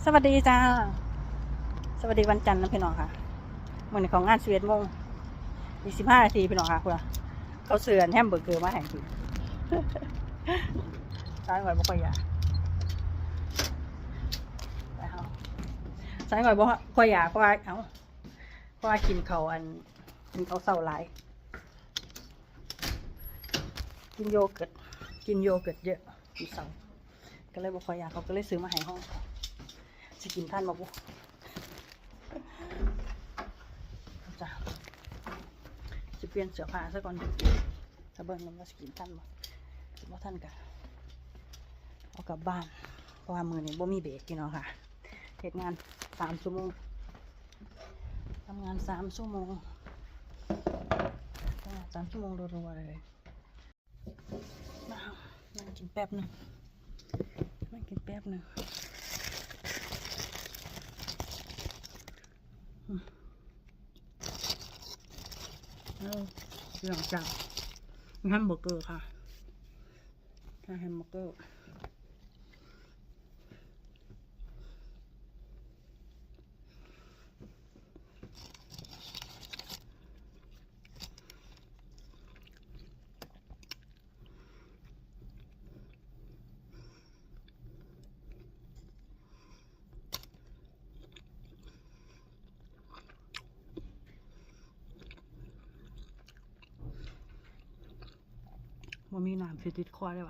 ສະຫວັດດີຈ້າ ສະຫວັດດີວັນຈັນນະພີ່ນ້ອງຄ່ະ. ມື້ນີ້ເຂົ້າງານສິບເອັດໂມງ ອີກສິບຫ້ານາທີພີ່ນ້ອງຄ່ະ. ພຸ້ນນະ ເຂົາຊື້ແຮມເບີເກີມາໃຫ້ກິນ. ສາວນ້ອຍບໍ່ຄ່ອຍຢາກ ໄປເຮົາ ສາວນ້ອຍບໍ່ຄ່ອຍຢາກ ເພາະວ່າ ເອົ້າ ເພາະວ່າກິນເຂົ້າອັນ ກິນເຂົ້າເຊົ້າຫຼາຍ ກິນໂຢເກີດ ກິນໂຢເກີດເຍາະມື້ເຊົ້າ ກໍເລີຍບໍ່ຄ່ອຍຢາກ. ເຂົາກໍເລີຍຊື້ມາໃຫ້ເຮົາ ຊິກິນທັນບໍ່ບຸ? ຈ້າ ຊິປ່ຽນເສື້ອຜ້າຊະກ່ອນ ຖ້າເບິ່ງນຳວ່າຊິກິນທັນບໍ່. ບໍ່ທັນກະເອົາກັບບ້ານ ເພາະວ່າມື້ນີ້ບໍ່ມີເບຣກພີ່ນ້ອງຄ່ະ. ເຮັດງານສາມຊົ່ວໂມງ ທຳງານສາມຊົ່ວໂມງ ສາມຊົ່ວໂມງລົວໆເລີຍ. ມາ ນັ່ງກິນແປັບໜຶ່ງ ນັ່ງກິນແປັບໜຶ່ງ. ອືມ ເອົາ ຫຼັງຈາກແຮມເບີເກີຄ່ະ ຖ້າແຮມເບີເກີ ບໍ່ມີນ້ຳຊິຕິດຄໍແລ້ວ.